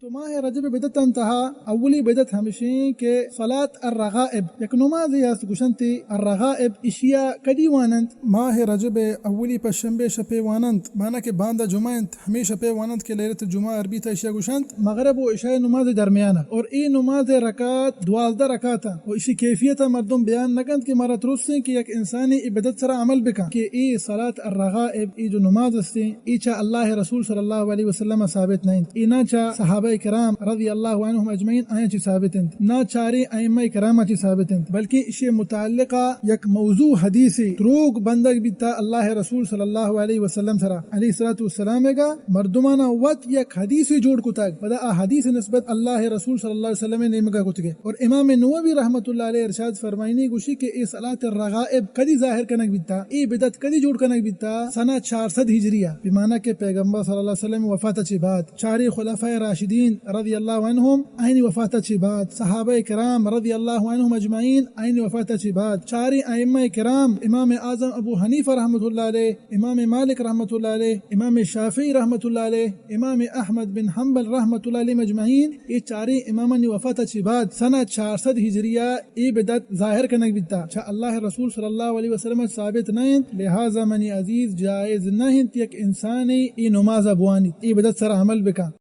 تو ماہ رجب بدعتاں تہا اولی بدعت ہمشیں کہ صلاۃ الرغائب، یک نمازے است گوشنت الرغائب، اشیا کدی واننت؟ ماہ رجب اولی پشنبے شپے واننت، مانا کہ باندا جمعہ انت، ہمے شپے واننت کہ لیلۃ الجمعہ عربی تا اشیا گوشنت۔ مغرب و عشاء نماز درمیان اور اے نماز رکعت دوازدہ رکعت و اشی کیفیت مردم بیان نکنت کہ مارا ترسیں کہ یک انسانی اے بدعت سرا عمل بکن کہ اے صلاۃ الرغائب، اے جو نماز استیں، اے چہ اللہ رسول صلی اللہ علیہ وسلم ثابت نہ انت، اے نہ چہ صحابہ کرام رضی اللہ عنہم اجمعین آیاں چی ثابت انت، نہ چاریں ائمہ کرام چی ثابت انت، بلکہ اشی متعلقہ یک موضوع حدیث دروگ بندگ بیتا اللہ رسول صلی اللہ علیہ وسلم سرا، علیہ الصلوۃ والسلام گا مردمانا وت یک حدیث جوڑ کتگ، پدا آ حدیث نسبت اللہ رسول صلی اللہ علیہ وسلم نیمگا کتگے۔ اور امام نووی رحمۃ اللہ علیہ ارشاد فرمائنی گوشی کہ اے صلاۃ الرغائب کدی ظاہر کنگ بیتا، اے بدعت کدی جوڑ کنگ بیتا؟ سنہ چار سد ہجریہ، بمانا کہ پیغمبر صلی اللہ علیہ وسلم وفات چی بعد چاریں خلفاء راشدین رضی اللہ عنہم آئینی وفات چی بعد، صحابہ کرام رضی اللہ عنہم اجمعین آئینی وفات چی بعد، چاریں ائمہ کرام، امام اعظم ابو حنیفہ رحمۃ اللہ علیہ، امام مالک رحمۃ اللہ علیہ، امام شافعی رحمۃ اللہ علیہ، امام احمد بن حنبل رحمۃ اللہ علیہ اجمعین، اے چاریں امامانی وفات چی بعد سنہ چار سد ہجریہ اے بدعت ظاہر کنگ بیتا، چہ اللہ رسول صلی اللہ علیہ وسلم ثابت نہ انت، لہذا منی عزیز جائز نہ انت یک انسانے اے نماز بوانیت، اے بدعت سرا عمل بکن۔